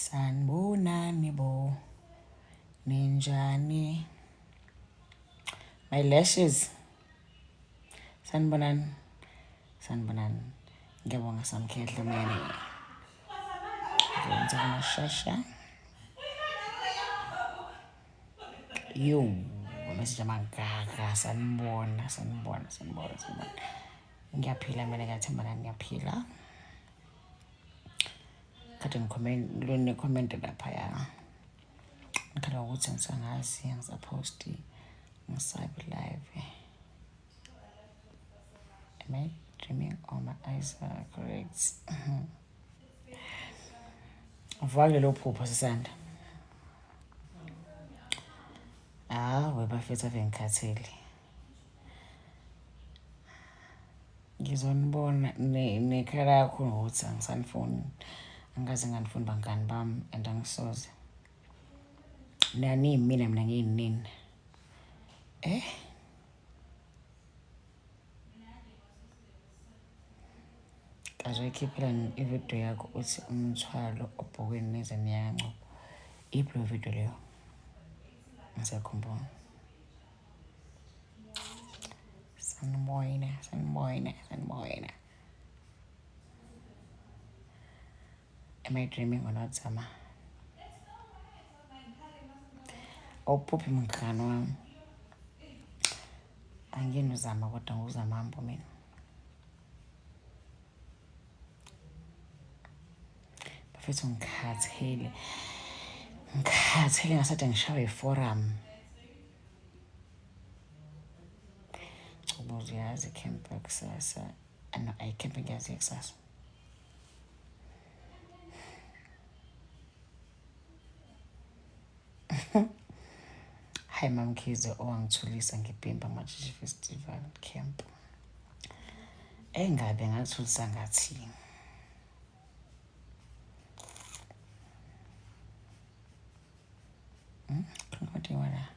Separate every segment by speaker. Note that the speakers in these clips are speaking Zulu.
Speaker 1: Sanibonani bo. Ninjani? My lashes. Sanibonani. Sanibonani. Ngiyabonga Samkhehle mina. Ngiyenza amashasha. Yo, message amangaka sanibona, sanibona, sanibona, sanibona. Ngiyaphila mina ngiyathemba nani ngiyaphila. Kade ngicomment lone comment laphaya. Ngikhala ukuthi angisangazi angisaphosti ngisabi live. Am I dreaming or my eyes are correct? Vuka kulelo phupho sisanda. Hawe bafethu ave ngikhathele. Ngizonibona nikhala kakhulu ngokuthi angisanifuni. Angikaze nganifuni bangani bami and angisoze. Naniyimina mina ngiyinina. Eh? Kaze uyikhiphela ividiyo yakho uthi umthwalo obhokweni neze niyancoba. Iphi leyo video leyo? Ngisakhumbula. Sanibona, sanibona, sanibona. Am I dreaming or not, Zama? Awuphuphi mngani wami. Angiyena uzama kodwa nguzamambo mina. Bafethu ngikhathele. Ngikhathele ngasade ngishawe iforum. Cubuza uyazi camp kusasa. No, ayi camp ngiyazi kusasa. Hi Mamkhize owangithulisa ngibhimba Machishi Festival Camp. Engabe ngathulisa ngathini? Hmm? Khona la.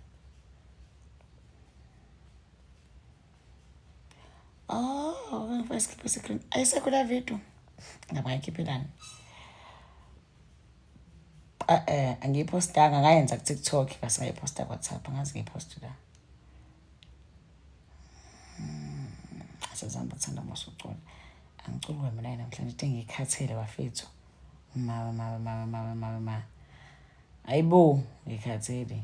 Speaker 1: Oh, ngifuna isikiphe screen. Ayisekho la video. Ngaba ngikhiphelani? Eh, angiyiphostanga ngayenza ku-TikTok base ngayiphosta ku-WhatsApp angazi ngiyiphoste la. Hmm, sezihamba kuthanda masucula. Angiculi mina namhlanje into engiyikhathele bafethu. Mama mama mama mama mama mama. Ayibo ngikhathele.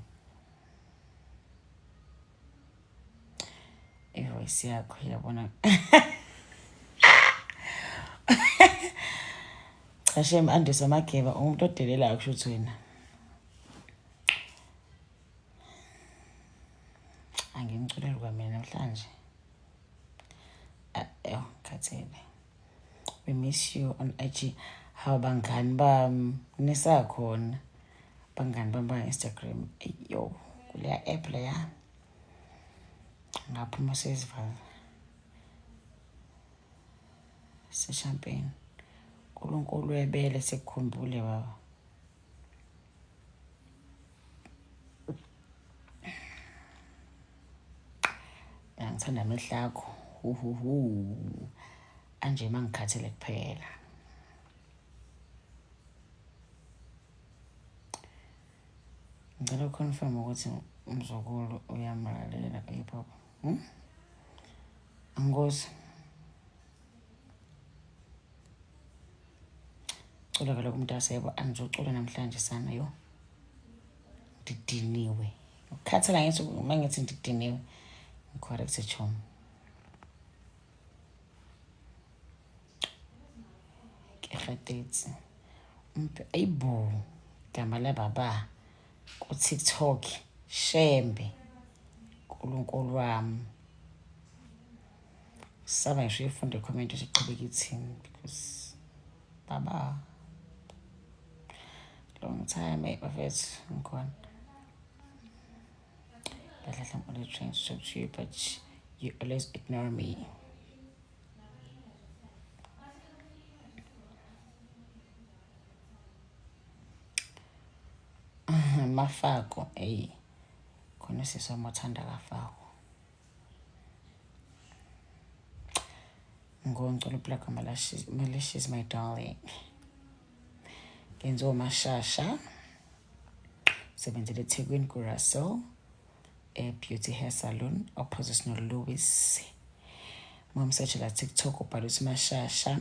Speaker 1: Ivoice yakho yabona. Cha shem Andisa Mageba umuntu odelelayo kusho ukuthi wena. Angimculeli kwamina namhlanje. Ayo khathele. We miss you on IG. Hawu bangani bami nisakhona. Bangani bami ba Instagram. Ayo kuleya app leya. Ngaphuma sezivala. Seshampeni. uNkulunkulu webele sikukhumbule baba. Mina ngithanda amehlo akho. Huhuhu. Anje mangikhathele kuphela. Ngicela uconfirm ukuthi umzukulu uyamlalela hip hop. Hmm? Angikuzwa. Cula kaloku mntasebo angizocula namhlanje sana yo. Ndidiniwe. Ukukhathala ngithi uma ngithi ndidiniwe. Ngicorrect chomi. Ke kgatetse. Umpe ayibo gama la baba ku TikTok shembe. Nkulunkulu wami. Saba ngisho ifunde comment ukuthi ithini because baba long time eh bafethu ngikhona. Kahle I'm only trying to talk to you but you always ignore me. Mafako eyi khona usisi wami othanda kafako. Ngicela uplug my lashes, my lashes my darling. Ngenziwa uMashasha. Sebenzele eThekwini kuRussell e-Beauty Hair Salon opposite no-Louis. Uma umsearch la TikTok ubhala ukuthi Mashasha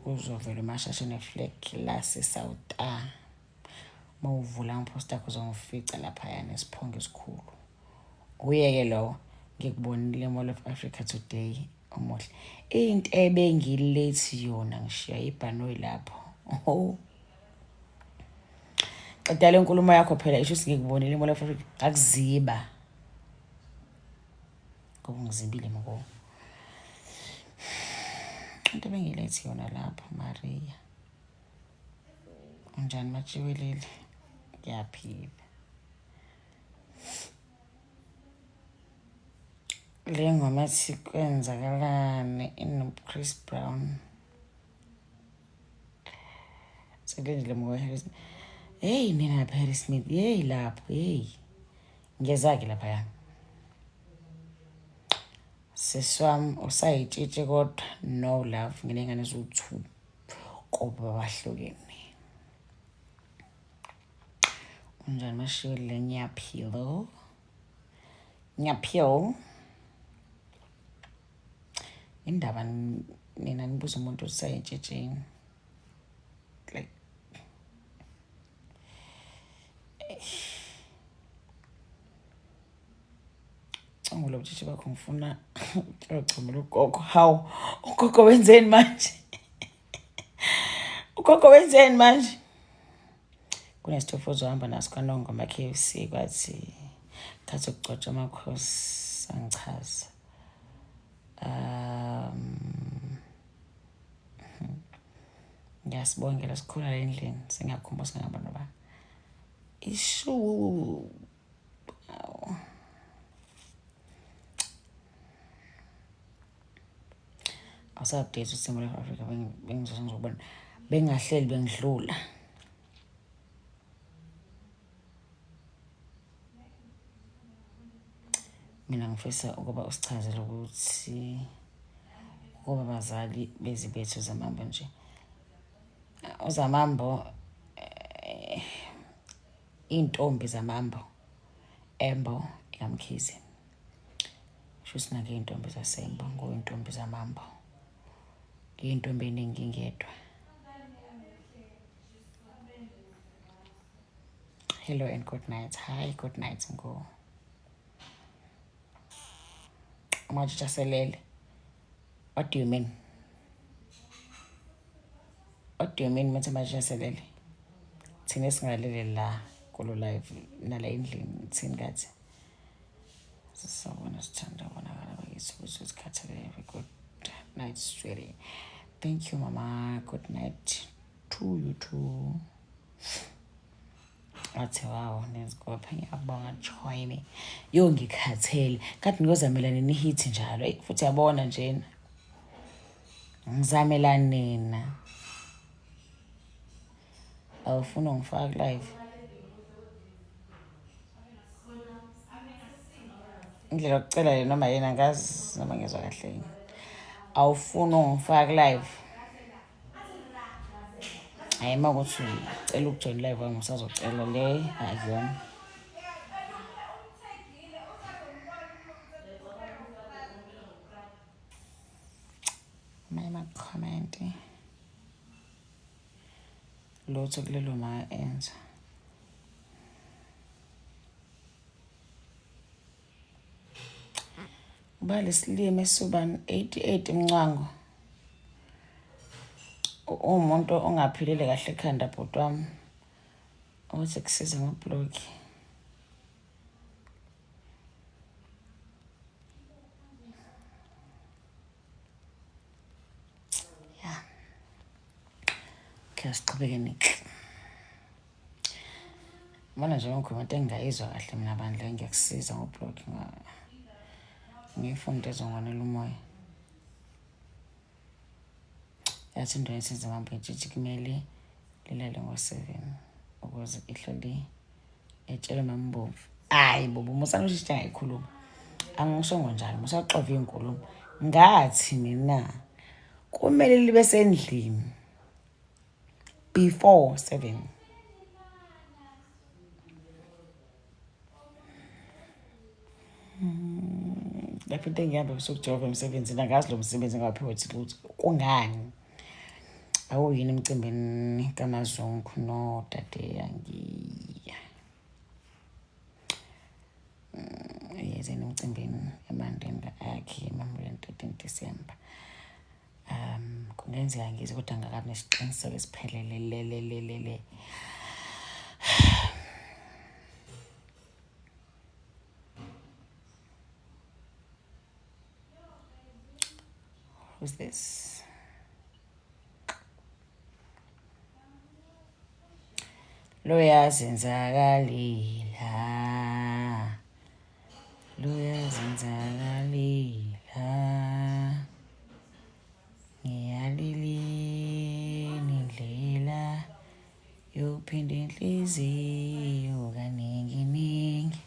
Speaker 1: kuzovela uMashasha ne-flag lase-South. Uma uvula ama-post akho uzongifica laphaya nesiphongo esikhulu. Uye-ke lowo ngikubonile Mall of Africa today omuhle. Into ebengilethi yona ngishiya ibhanoyi lapho. Oh. Qeda le nkulumo yakho phela isho ukuthi ngikubonile Mall of Africa ngakuziba. Ngoba ngizibile mko. Into ebengilethi yona lapho Maria. Unjani Matshiwelele? Ngiyaphila. Le ngoma ethi kwenzakalani ino-Chris Brown. Sekulindile mko Harry Smith. Hey nina Harry Smith, hey lapho, hey. Ngiyeza-ke laphaya. Sisi wami usayitshitshi kodwa no love nginengane eziwu-2 koba bahlukene. Unjani Mashile? Ngiyaphila. Ngiyaphila. Indaba nina nibuza umuntu usayitshitshi like Cangula ubutshitshi bakho ngifuna uyochomela ugogo. Hawu, ugogo wenzeni manje? Ugogo wenzeni manje? Kunesitofu ozohamba naso kwaNongoma KFC kwathi khathi ukugcotshwa amakhosi angichaza. Ngiyasibongela sikhula le ndlini singakhumbula singabantu ba. Ishu. Awu. Awusa-update usimo le-Africa bengizoze ngizobona bengahleli bengidlula. Mina ngifisa ukuba usichazele ukuthi ukuba abazali bezibethu zamambo nje. Uzamambo iy'ntombi zamambo embo ikaMkhize. Shuthi nake iy'ntombi zasembo ngoyintombi zamambo. Ngiyintombi eningi ngedwa. Hello and good night. Hi, good night ngo. Umatshitshi selele. What do you mean? What do you mean mathi amatshitshi aselele? Thina singalele la kulo live nala endlini thini kathi. Sisabona sithanda ubonakala bakithi ukuthi usikhathalele. Good night, sweetie. Thank you, mama. Good night to you too. Wathi wow nezigophe ngiyabonga join. Yo ngikhathele. Kade ngiyozamela nini hit njalo. Ey futhi yabona njena. Ngizamela nina. Awufuna ungifaka live. Indlela yokucela le noma yena angazi noma ngizwa kahle yini. Awufuni ungifaka live. Hayi uma kuthi ucela ukujoin live wami usazocela le akuyona. Amanye ama-comment lutho kulelo ma enza. Uba lesilimi esubani 88 Mncwango. Uwumuntu ongaphilile kahle ekhanda bhuti wami. Ukuthi kusiza ngobloki. Yeah. Okay, siqhubeke Nick. Bona nje ngikhuluma into engingayizwa kahle mina bandla ngiyakusiza ngoblock ngiyifunde ezongonela umoya. Yathi into yesiZimbabwe itshitshi kumele lilale ngo-7 ukuze ihlole etshele mambovu. Hayi bobo musa ngisho ngayikhuluma. Angishongo njalo musa uxova izinkulumo. Ngathi mina kumele libe sendlini Before 7. Lapho into engihamba besokujova emsebenzini, angazi lo msebenzi engawaphiwa uThixo ukuthi kungani. Awuyini emcimbini kaMazungu nodade angiya. Yezeni emcimbini emandeni ka-Akhi emamuleni 13 December. Kungenzeka ngize kodwa ngakabi nesiqiniseko esiphelele lelelelele. Who's this? Loyazenzakalela. Luyazenzakalela. Ngiyalilini indlela yokuphinda inhliziyo kaningi ningi.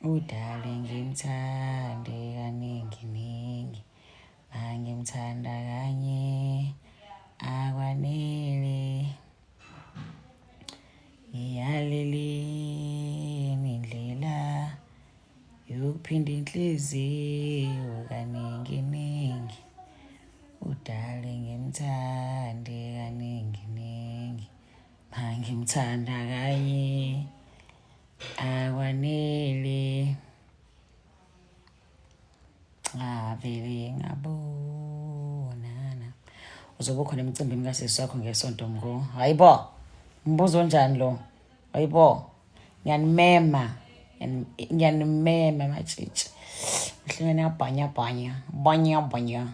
Speaker 1: Udale ngimthande kaningi ningi. Mangimthanda kanye akwanele. Ngiyalilini indlela yokuphinda inhliziyo kaningi ningi. Udale ngimthande kaningi ningi. Mangimthanda kanye akwanele. Ngavele ngabonana. Uzobe ukhona emcimbini kasisi wakho ngesonto mgo. Hayibo. Mbuzo onjani lo? Hayibo. Ngiyanimema. Ngiyanimema matshitshi. Mhlengane yabhanya bhanya. Bhanya bhanya.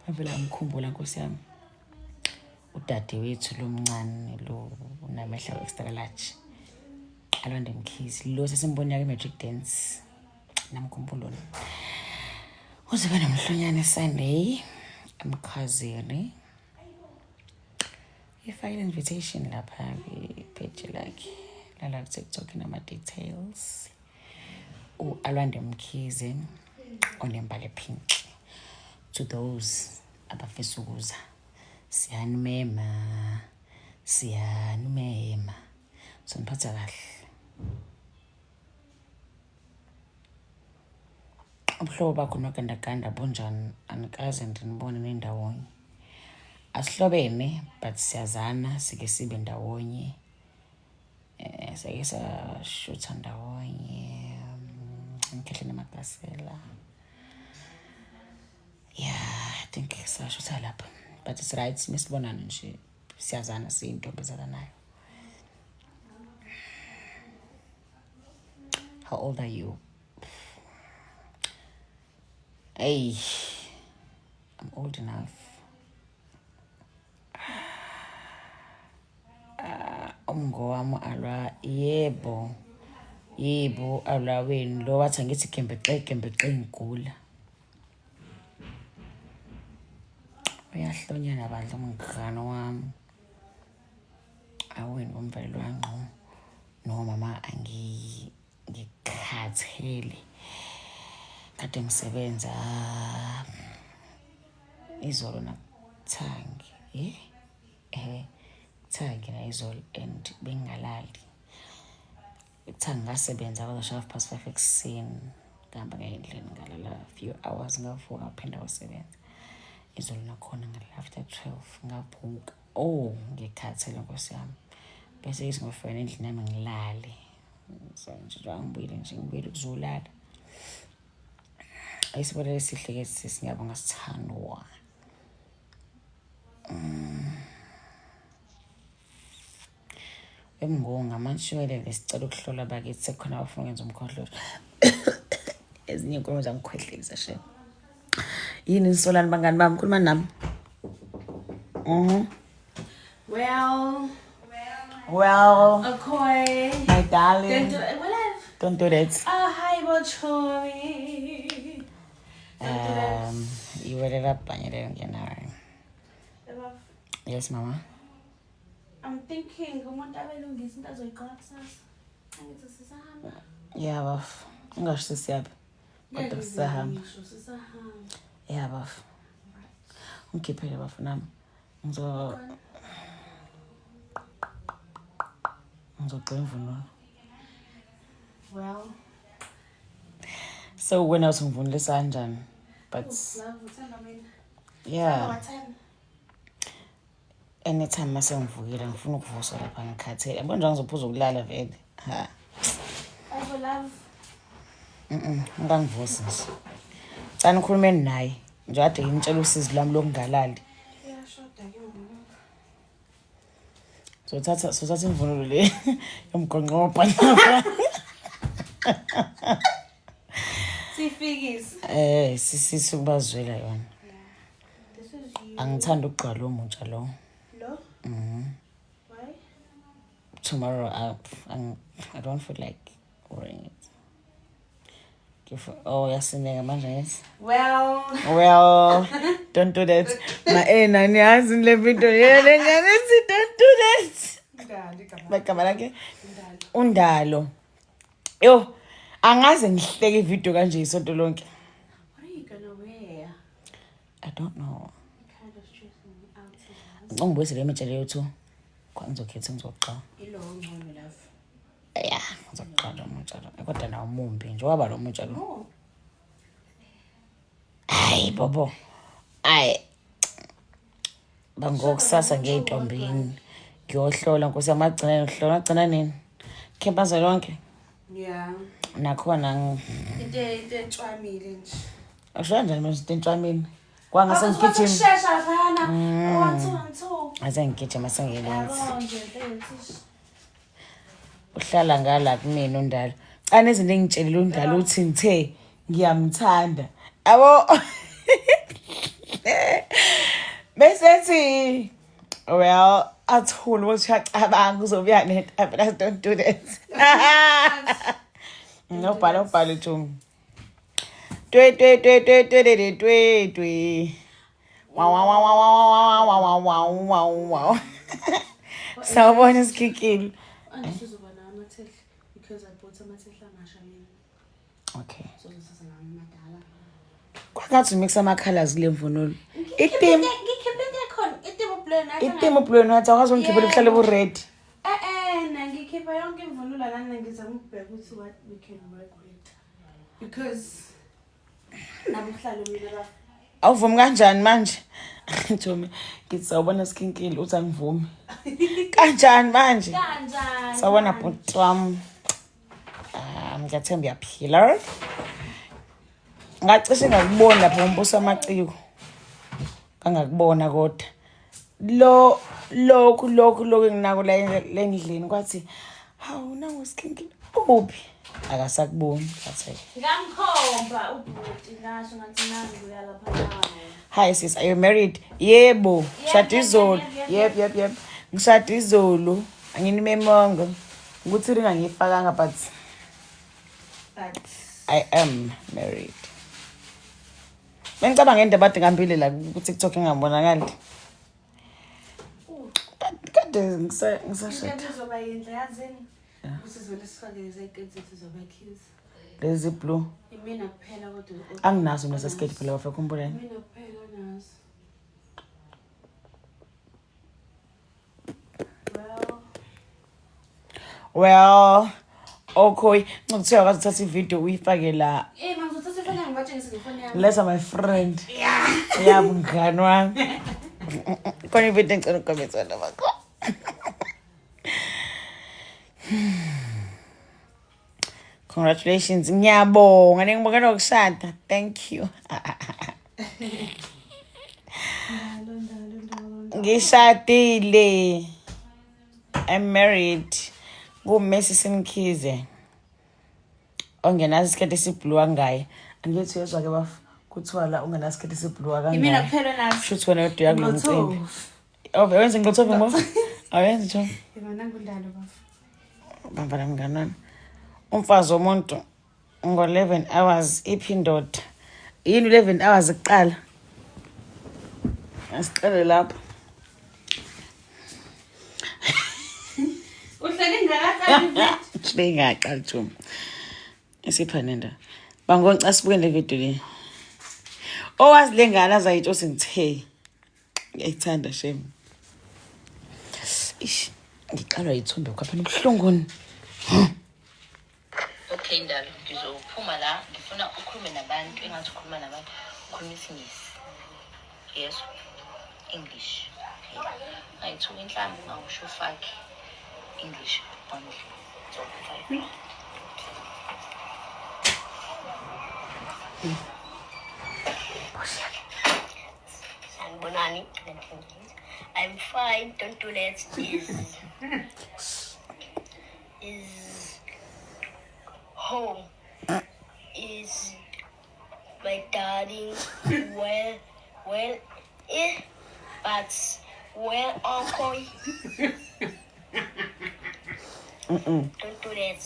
Speaker 1: Avela ngikhumbula Nkosi yami. Udadewethu lo mncane lo unamehla extra large. Alwande Mkhize lo sesimbonile kwi-matric dance. Namkhumbuloni. Uzoba nomhlonyane Sunday emkhazini. Ifakile invitation lapha kwi-page lakhe lala ku-TikTok nama-details. U-Alwande Mkhize onembala pink. To those abafisa ukuza, siyanimema, siyanimema. Soniphatha kahle. Ubuhlobo bakho nogandaganda bunjani? Anikaze ndinibone nindawonye. Asihlobene but siyazana, sike sibe ndawonye. Sake sashutha ndawonye, ngikhehle namagasela. Yeah, I think sashutha lapha. But it's right, mesibonana nje siyazana siyintombi ezalanayo. How old are you? Hey, I'm old enough. Umngo wami alwa yebo. Yebo alwa wenu lo wathi angithi gembexe gembexe ngigula. Uyahlonyana bandla umngane wami. Aweni komvelelwa ngqo. No mama ngikhathele. Kade ngisebenza izolo nakuthangi. Kuthangi na izolo and bengingalali. Kuthangi ngasebenza kwaze 5:30 ekuseni. Ngihamba ngaya endlini ngalala few hours ngavuka ngaphinda ngasebenza. Izolo nakhona ngalala after 12 ngavuka. Oh, ngikhathele Nkosi yami. Bese ngithi ngofika endlini yami ngilale. So nje ngibuyile nje ngibuyele ukuzolala. Ayisibonelo esihle ke sisi, ngiyabonga sithandwa. Emngonga manje sicela ukuhlola bakithi sekukhona abafuna ukwenza umkhohlo. Ezinye inkomo zangikhwehlisa she. Yini nisolani bangani bami, khuluma nami.
Speaker 2: Well,
Speaker 1: Well,
Speaker 2: okay.
Speaker 1: My darling.
Speaker 2: Don't do it. Well,
Speaker 1: Don't do that.
Speaker 2: Hi, Bochomi. Don't do that.
Speaker 1: Iwelela bhanya leyo ngenayo. Yes, mama.
Speaker 2: I'm thinking umuntu abelungisa into azoyiqola kusasa. Angithi sisahamba.
Speaker 1: Yeah, baf. Ungasho sisiyaphi. Kodwa sisahamba.
Speaker 2: Ngisho sisahamba.
Speaker 1: Yeah, baf. Ungikhiphele bafuna nami. Ngizogcina imvunulo.
Speaker 2: Well,
Speaker 1: So wena uthi ngivunulisa kanjani? But
Speaker 2: love, uthanda mina.
Speaker 1: Yeah.
Speaker 2: What time?
Speaker 1: Anytime mase ngivukile, ngifuna ukuvuswa lapha, ngikhathele. Yabo nje ngizophuza ukulala vele. Ha.
Speaker 2: Ayibo, love.
Speaker 1: Ungangivusi nje. Cana ukhulumeni naye. Nje kade ngimtshela usizi lwami lokungalali.
Speaker 2: Iyashoda ke ngoku.
Speaker 1: Sothatha imvunulo le yomgonqo wobhanaba.
Speaker 2: Sifikise.
Speaker 1: Sisisi ukubazwela yona.
Speaker 2: This is you.
Speaker 1: Angithandi ukugqoka lo mutsha lo.
Speaker 2: Lo?
Speaker 1: Mhm.
Speaker 2: Why?
Speaker 1: Tomorrow I don't feel like wearing it. Oh, yasineka manje, yes.
Speaker 2: Well,
Speaker 1: Well, don't do that. Ma niyazi le video yele ngane, don't do that.
Speaker 2: Ndalo igama.
Speaker 1: Bagama lakhe
Speaker 2: Ndalo.
Speaker 1: Undalo. Yo, angaze ngihleke ivideo kanje isonto lonke.
Speaker 2: What are you gonna wear?
Speaker 1: I don't know.
Speaker 2: You're kind of stressing me out here.
Speaker 1: Ngicela ngibuyise le mitshele yethu. Kwa ngizokhetha ngizoqala.
Speaker 2: Ilo ngcono, love.
Speaker 1: Yeah, ngizoqala lo mutshalo. Kodwa nawo mumbi nje waba lo mutshalo.
Speaker 2: No.
Speaker 1: Hayi bobo. Hayi. Bangokusasa ngeyintombini. Ngiyohlola nkosi yamagcina, ngihlola agcina nini? Khempa lonke.
Speaker 2: Yeah.
Speaker 1: Nakhona
Speaker 2: Into entshwamile nje.
Speaker 1: Asho kanjani manje into entshwamini? Kwangase ngigijima.
Speaker 2: Ukushesha laphana. 1 2 1 2.
Speaker 1: Ase ngigijima sengilenzi.
Speaker 2: Yabo nje mfethu.
Speaker 1: Uhlala ngala kumina uNdalo. Cana izinto engitshelile uNdalo uthi ngithe ngiyamthanda. Yabo. Bese ethi well, athule ukuthi uyacabanga uzobuya nento. Phela don't do that. Nobhala ubhala Jumi. Twe twe twe twe twe twe twe twe. Wow wow wow wow wow wow wow wow wow. Sawubona Sikikile.
Speaker 2: Andisizoba nawo amathehla because I bought amathehla amasha mina.
Speaker 1: Okay.
Speaker 2: So ngizothatha lawa amadala.
Speaker 1: Kwakathi mix ama colors kule mvunulo. I-theme
Speaker 2: Ngikhiphe into ekhona, i-theme blue nathi.
Speaker 1: I-theme blue nathi awukwazi ungikhipha uhlale bu red.
Speaker 2: Na ngikhipha yonke imvunulo lana, ngizama ukubheka ukuthi what we can work with. Because nabo uhlalo mina ba
Speaker 1: Awuvumi kanjani manje? Thomi, ngithi sawubona Sikhinkile, uthi angivumi. Kanjani manje?
Speaker 2: Kanjani?
Speaker 1: Sawubona bhuti wami. Ngiyathemba uyaphila. Ngacishe ngakubona lapha ngombuso wamaciko. Kangakubona kodwa. Lo lokhu lokhu lokhu enginako la endlini kwathi hawu, nangu Sikhinkile uphi? Akasakuboni ngathi.
Speaker 2: Ngamkhomba ubhuti, ngasho ngathi nangu uyalapha nawo.
Speaker 1: Hi sis, are you married? Yebo, ngishada izolo.
Speaker 2: Yep.
Speaker 1: Yep. Ngishada izolo. Anginimemongo. Ukuthi ringa ngiyifakanga, but
Speaker 2: But
Speaker 1: I am married. Bengicabanga indaba ade ngihambile la ku TikTok engabonakali. Kade ngisashada.
Speaker 2: Into izoba yinhle yazini. Ukuthi sivele sifake lezi ey'keti zethu zoba cute.
Speaker 1: Lezi blue.
Speaker 2: Imina kuphela kodwa.
Speaker 1: Anginaso mina sesiketi phela, bafika khumbuleni.
Speaker 2: Imina kuphela onazo. Well,
Speaker 1: Well, okay, ngicela ukwazi ukuthatha ivideo uyifake la.
Speaker 2: Mangizothatha ifoni yami ngibatshengise ngefoni yami.
Speaker 1: Letha my friend. Yeah, mngani wami. Khona ivideo engicela ukukhombisa wena bakho. Congratulations, ngiyabonga ningibukela ukushada. Thank you.
Speaker 2: Ndalo, ndalo, ndalo.
Speaker 1: Ngishadile. I'm married. Ku-Messi Mkhize. Ongenaso isiketi esiblue angaye. Angithi uyezwa ke baf, kuthiwa la ungenaso isiketi esiblue
Speaker 2: Imina
Speaker 1: akangaye.
Speaker 2: kuphela onazo.
Speaker 1: Shuthi wena yodwa uya kulo mcimbi.
Speaker 2: Ngotho.
Speaker 1: Oh, wenza ngotho ngo? Awenzi nje.
Speaker 2: Yebo, nangundalo bafu.
Speaker 1: Bamba la mngani wami. Umfazi womuntu ngo-11 hours iphi indoda? Yini 11 hours kuqala? Asiqale lapho.
Speaker 2: Uhleli ngakaqali video.
Speaker 1: Bengaqali Thumi. Isipha nenda. Bangonca sibuke le video le. Owazi lengane azayitsho ukuthi ngithe. Ngiyayithanda shame. Ish, ngiqalwa yithumbe kwaphela ubuhlunguni.
Speaker 3: Okay Ndalo, ngizophuma la, ngifuna ukhulume nabantu, engathi ukhuluma nabantu, ukhuluma isiNgisi. Yes. English. Ayithuka inhlambi ungakusho fuck. English only. So, 5.
Speaker 4: Sanibonani. I'm fine. Don't do that. Is home. Is my darling well well but well uncle. Don't do that.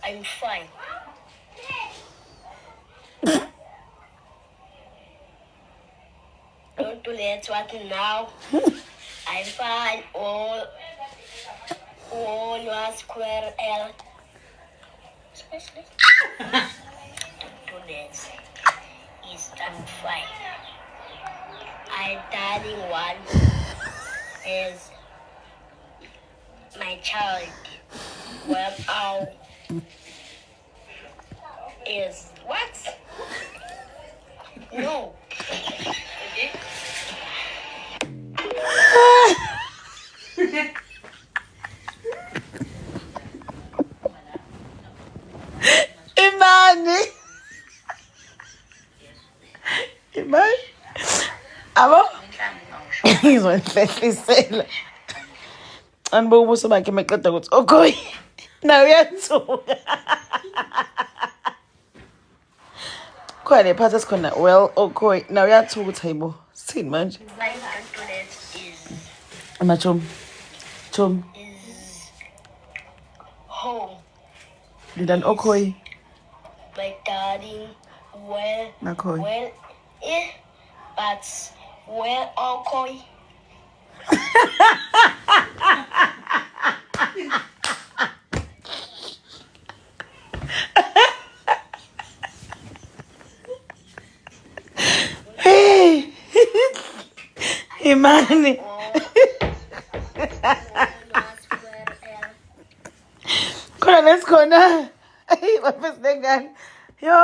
Speaker 4: I'm fine. Don't do that what now. I'm fine. All one square L. Don't do that. Is I'm fine. I darling one is my child. Well, out is what? No.
Speaker 1: Imani. Imani. Abo? Ngizonhlehlisela. Anibuka ubuso bakhe meqeda ukuthi okay. Nawe uyathuka. Khona lephathi esikhona well okay. Nawe uyathuka ukuthi hayibo. Sithini manje?
Speaker 4: Don't do that is
Speaker 1: Machomi. Chomi.
Speaker 4: is home.
Speaker 1: Lindani okay.
Speaker 4: My darling well
Speaker 1: Nakhoyo.
Speaker 4: well but well okay.
Speaker 1: Hey. Imani.
Speaker 4: All one square L.
Speaker 1: Khona lesikhona. Hey, bafethu lengane. Yo.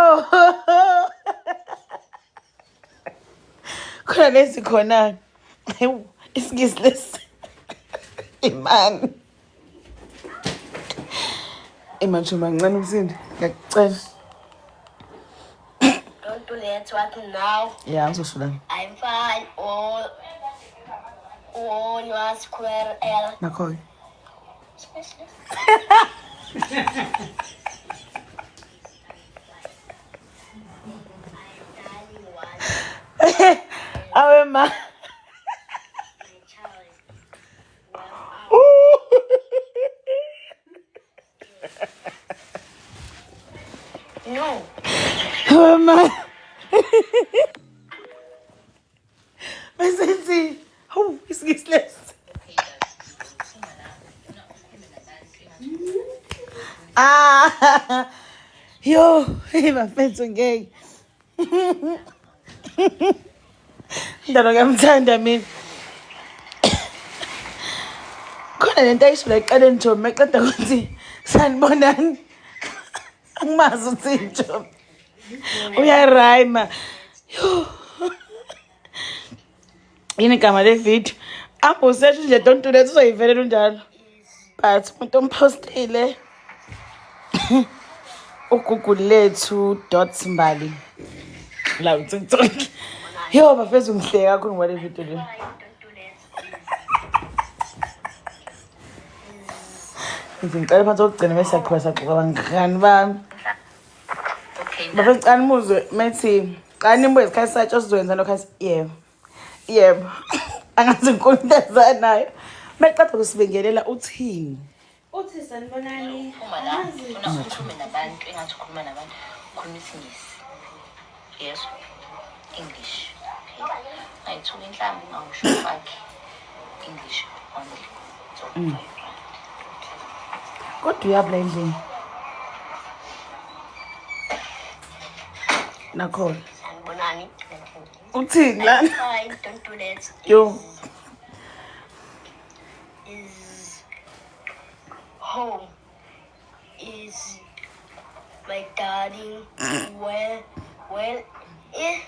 Speaker 1: Khona lesikhona. Hawu, isiNgisi lesi. Imani. Imani shoma ngincane umsindo. Ngiyakucela.
Speaker 4: Don't do that what now.
Speaker 1: Ya, ngizosho la.
Speaker 4: I'm fine. All one square L.
Speaker 1: Nakhoyo.
Speaker 4: Darling one
Speaker 1: Awe ma.
Speaker 4: my child. Well no.
Speaker 1: Awe ma. Bese hawu, isiNgisi lesi. Ah. Yo, bafethu ngeke. Ndalo ngiyamthanda mina. Khona lento ayisho la ekuqaleni Jomi, meqeda ukuthi sanibonani. Angimazi uthini Jomi. Uyarhyma. Yo. Yini igama le video? Ambusearch nje don't do that uzoyivelela unjalo. But umuntu ompostile uGugulethu dot Mbali la uTikTok. Yo bafethu ngihleka kakhulu ngale video le.
Speaker 4: Fine. Don't do that
Speaker 1: Ngithi ngicela phansi okugcina bese siyaqhubeka saxoxa bangani bami.
Speaker 3: Okay Ndalo.
Speaker 1: Bafethu cela nimuzwe methi cela nimbuye isikhathi satsho sizoyenza lokho athi yebo. Yebo. Angazi inkulu into ezanayo. Meqeda kusibingelela uthini?
Speaker 2: Uthi sanibonani.
Speaker 3: Phuma la,
Speaker 2: Angazi.
Speaker 3: ngifuna ukhulume nabantu, engathi ukhuluma nabantu, ukhuluma isiNgisi. Yes. English. Ayithuka inhlambi ungakusho fuck. English only. So, 5.
Speaker 1: Kodwa uyabla endlini. Nakhona.
Speaker 4: Sanibonani.
Speaker 1: Uthini lana?
Speaker 4: I'm fine. Don't do that
Speaker 1: Yo.
Speaker 4: Home is my darling. Well, eh,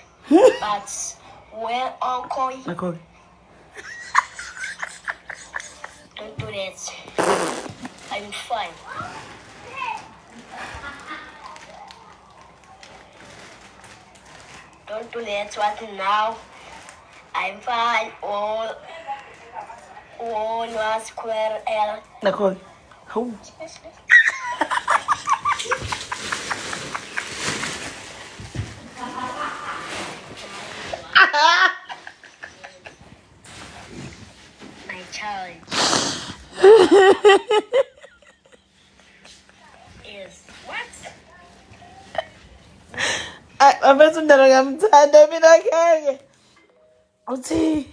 Speaker 4: but well, uncle,
Speaker 1: Nakho-ke.
Speaker 4: Don't do that. I'm fine. Don't do that right now. I'm fine. All one square L.
Speaker 1: Nakho-ke. Hawu.
Speaker 4: My child is what?
Speaker 1: Ay, bafethu umntana ngiyamthanda mina ngeke. Uthi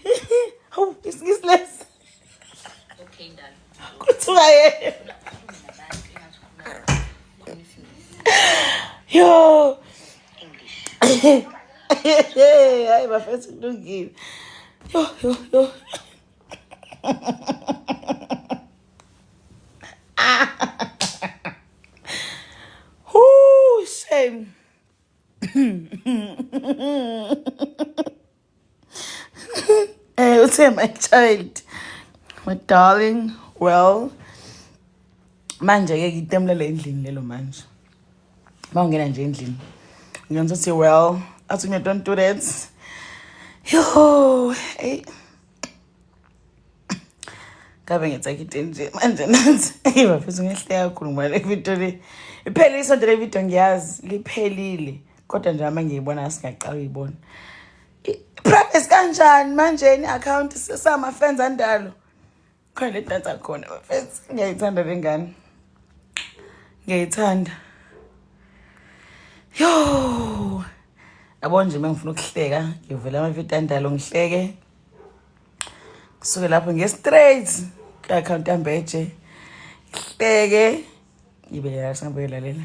Speaker 1: hawu isingisi lesi.
Speaker 3: Okay, Ndalo.
Speaker 1: Kuthiwa yena.
Speaker 3: Ngifuna ukhulume nabantu engathi ukhuluma isiNgisi.
Speaker 1: Yo.
Speaker 3: English.
Speaker 1: Hayi bafethu kulungile. Yo yo yo. Whoo, shame. Uthe my child, my darling, well, manje ke ngitemlela endlini lelo manje. Mawungena nje endlini. Ngiyenza uthi well, athi mina don't do that. Yo, hey. Ngabe ngitsakite nje manje nansi. Hey bafethu ngiyahleka kakhulu ngoba le video le. Iphelile isonto le video ngiyazi liphelile. Kodwa nje uma ngiyibona singaqala uyibona. Privacy kanjani manje ni account sama fans andalo. Khona le dansa khona bafethu. Ngiyayithanda le ngane. Ngiyayithanda. Yo. Yabo nje mengifuna ukuhleka, ngivela ama video andalo ngihleke. Kusuke lapho ngiye straight ku account yambeje. Ngihleke. Ngibe la singabe lalela.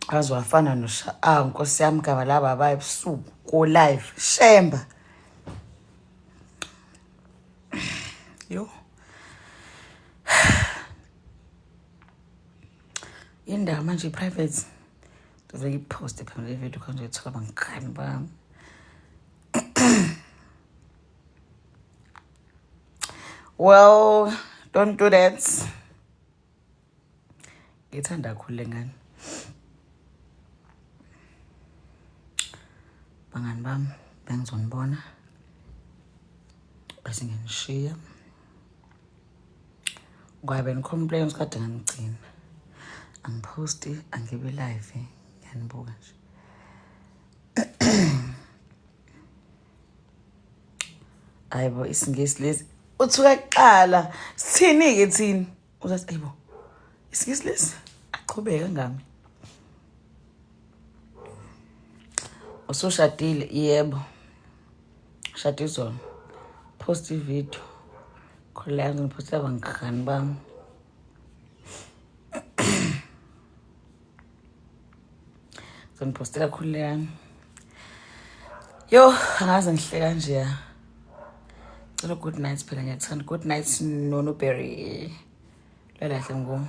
Speaker 1: Aze wafana nosha. Ah Nkosi yami gaba laba baba ebusuku ko live. Shemba. Yo. Indaba manje private. Ngivele ngiposte phela le video khona ngithola bangani bami. Well, don't do that. Ngithanda kakhulu le ngane. Bangani bami bengizonibona bese nginishiya. Ngoba beni-complain ukuthi kade nganigcina. Angiphosti, angibi live, ngiyanibuka nje. Hayibo isingisi lesi. Uthuka kuqala. Sithini ke thini? Uzathi ayibo. Isingisi lesi aqhubeka ngami. Usushadile? Yebo. Shada izolo. Post ivideo. Khona la ngipostela abangani bami. Ngizonipostela khululekani. Yo, angaze ngihleka kanje ya. Cela good night phela ngiyakuthanda. Good night Nono Berry. Lala kahle ngoma.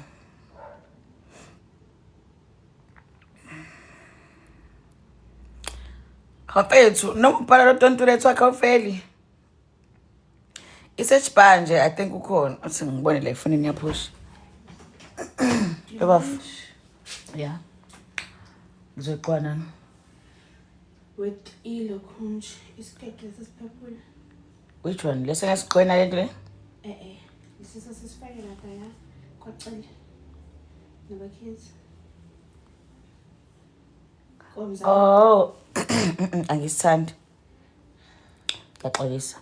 Speaker 1: Bafethu, noma ubhala lo don't do that wakhe awufeli. I-search bar nje I think ukhona. Uthi ngibone la efonini yaphusha. Baba. Yeah. Ngizoxwana.
Speaker 2: With ilokhunje isiketi lesi siphephula.
Speaker 1: Which one? Lesi ngasigqwena lento le?
Speaker 2: Eh eh. Lesi sasisifake lapha ya. Kwacela. Naba kids. Komzala.
Speaker 1: Oh. Angisithandi. Ngiyaxolisa.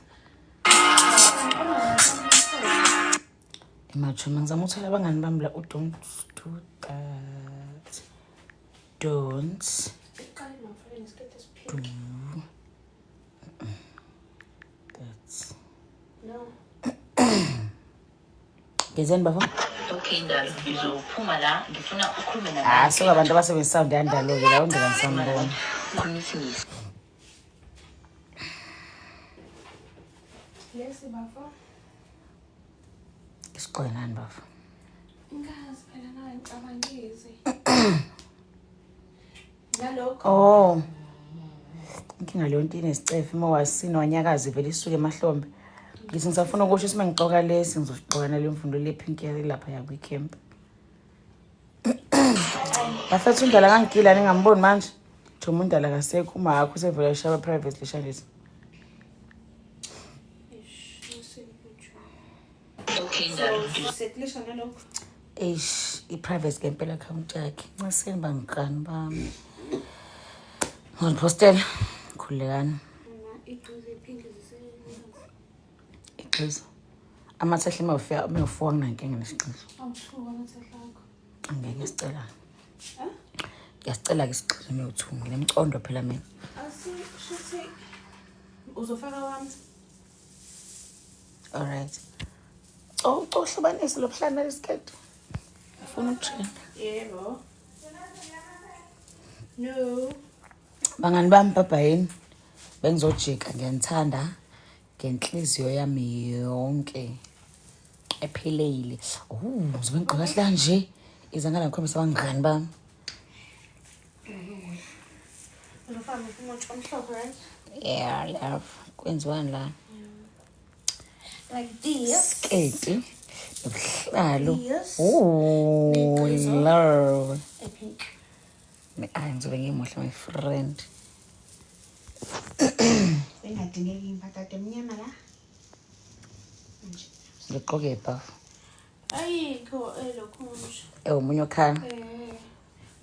Speaker 1: Emathuma ngizama ukuthola abangani bami la. Don't do that. Don't
Speaker 2: Iqale ngafake nesiketi
Speaker 1: do
Speaker 2: esipink.
Speaker 1: that.
Speaker 2: No.
Speaker 1: Ngenzeni bafo?
Speaker 3: Okay, Ndalo, ngizophuma la ngifuna ukhulume
Speaker 1: Ah,
Speaker 3: nabantu.
Speaker 1: suka abantu abasebenzisa sound yandalo ke la undlela ngisambona.
Speaker 3: Ukhuluma isiNgisi.
Speaker 2: Lesi bafo.
Speaker 1: Isiqwenani bafo?
Speaker 2: Ngazi phela nawe ngicabangise. Nalokho.
Speaker 1: Oh. Inkinga leyo nto inesicefe uma wasina wanyakaza ivele isuke emahlombe. Ngithi ngisafuna ukusho ukuthi uma ngigqoka lesi ngizogqoka nale mvunulo le pink yalapha yakwi-camp. Bafethu undala kangigila ningamboni manje. Joma undala kasekho uma wakho usevele eshaya private leshandisi.
Speaker 3: Okay, ndalo.
Speaker 2: Settlisha nalokho.
Speaker 1: Eish, i-private ngempela account yakhe. Nciseni bangani bami. Ngizonipostela. Khululekani.
Speaker 2: Igqize ipink zisebenza.
Speaker 1: Igxizo. Amathehla uma ufika uma ufuka nginankinga nesigxizo.
Speaker 2: Awuthuka amathehla akho.
Speaker 1: Angeke ngisicela. Ngiyasicela ke isigxizo uma uthuka. Nginemcondo phela mina.
Speaker 2: Asishuthi uzofaka wami.
Speaker 1: All right. Oh, uhlubanise lo buhlanu nalesiketi. Ufuna ukutrenda.
Speaker 2: Yebo. No.
Speaker 1: Bangani bami bhabhayini. Bengizojika ngiyanithanda ngenhliziyo yami yonke ephelele. Oh, ngizobe ngigqoka kahle kanje. Iza ngala ngikhombisa abangani bami.
Speaker 2: Uzofaka umuntu omhlophe, right?
Speaker 1: Yeah, love. Kwenziwani la?
Speaker 2: Like this.
Speaker 1: Sketi. Nobuhlalu.
Speaker 2: Yes.
Speaker 1: Oh,
Speaker 2: Negqizo.
Speaker 1: love.
Speaker 2: A pink.
Speaker 1: Hayi ngizobe ngimuhle my friend.
Speaker 2: Bengadingeki impatata emnyama la. Nje.
Speaker 1: Ngigqoke ibhafu.
Speaker 2: Ayikho elokhu nje.
Speaker 1: Eh omunye okhala.
Speaker 2: Eh.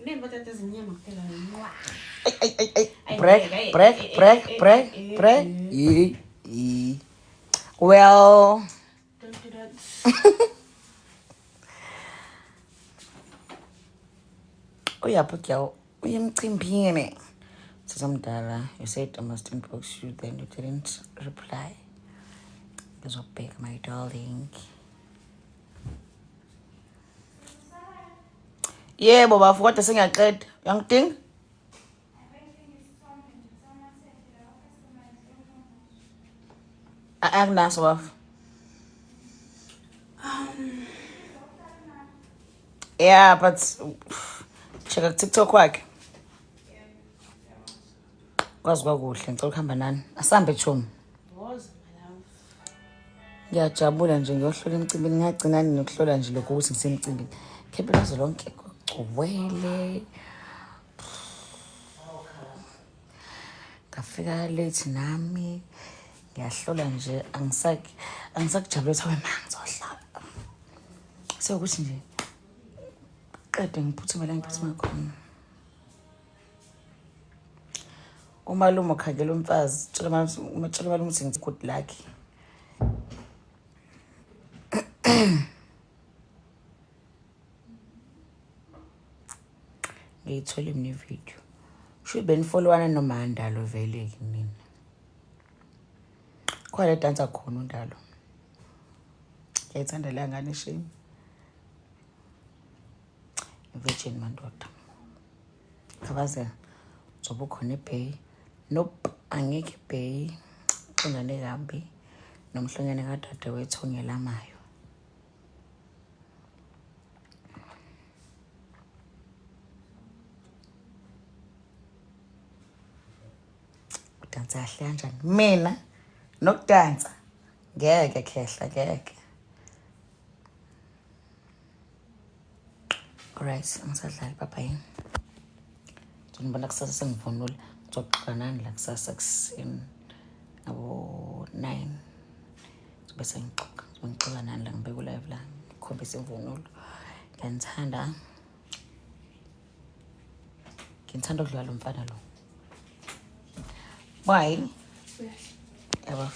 Speaker 2: Uney'mpatata ezimnyama kuphela. Mwah.
Speaker 1: Ay ay ay ay.
Speaker 2: Ay,
Speaker 1: Break
Speaker 2: ay,
Speaker 1: break
Speaker 2: ay,
Speaker 1: break
Speaker 2: ay,
Speaker 1: break
Speaker 2: ay,
Speaker 1: break.
Speaker 2: ay.
Speaker 1: Yi yi. Well,
Speaker 2: Don't do that.
Speaker 1: uyaphi girl? Uye emcimbini. Sisamdala, you said I must inbox you then you didn't reply. Ngizobheka my darling. Yebo bafu kodwa sengiyaqeda. Uyangidinga? Akunaso bafu. Yeah, but check out TikTok wakhe. Kwazi kwakuhle, ngicela ukuhamba nani. Asambe chomi.
Speaker 2: Woza my love.
Speaker 1: Ngiyajabula nje ngiyohlola emcimbini, ngagcina nini nokuhlola nje lokho ukuthi ngisemcimbini. Khepha lazo lonke kugcwele. Ngafika late nami. Ngiyahlola nje angisakujabula ukuthi awe ma ngizohlola. Sekuthi nje qede ngiphuthume la ngiphuthuma khona. Umalume ukhangela umfazi, tshela umalume ukuthi ngithi good luck. Ngiyithole mina ividiyo. Sho benifollowana noma Ndalo vele ke mina. Khona le dansa khona uNdalo. Ngiyayithanda le ngane shame. Virgin mandoda. Khabazela. Uzobe ukhona eBay. Nope, angikho eBay. Xingane kambi nomhlonyane kadadewethu ongelamayo. Udansa kahle kanjani? Mina nokudansa ngeke khehla ngeke. Alright, angisadlali bye bye. Ngizonibona kusasa sengivunula. Ngizoxoxa nani la kusasa kuseni ngabo 9. Ngizobe sengixoxa, ngizobe ngixoxa nani la ngibeke live la ngikhombise imvunulo. Ngiyanithanda. Ngithanda ukudlala lo mfana lo. Bye. Yabo.